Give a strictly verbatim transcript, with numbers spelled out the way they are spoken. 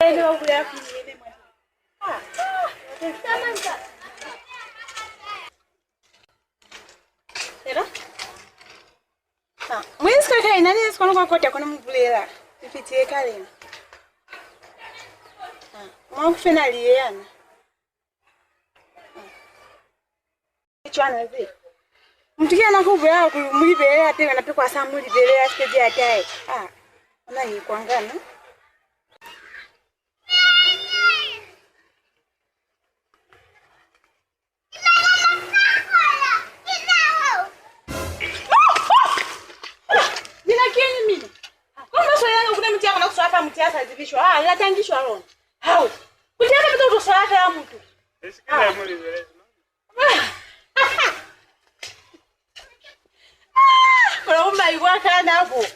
Ene wa bulela ku yene mwa. Ah. Hello? Ah, mwezi ka kai nani sikolo kwa kota kono mubulela. Ipitiye kalena. Ah, mwa kufena liye yana. Cwana ze. Mutu ki yana ku bulela kuli mu libelele hape, kana pe kwa sa mu libelele a sike a taye. Ah, ona ni kwangana. Mina kiñi mina? Kono swelanga kuna mutu ya kona ku swala fa mutu ya sa zibi shwa. Ah, la tangi shwa lona. Hao. Kuti ya ka to swala fa mutu. Esikile mu libelele. Kono umai kwa kana bo.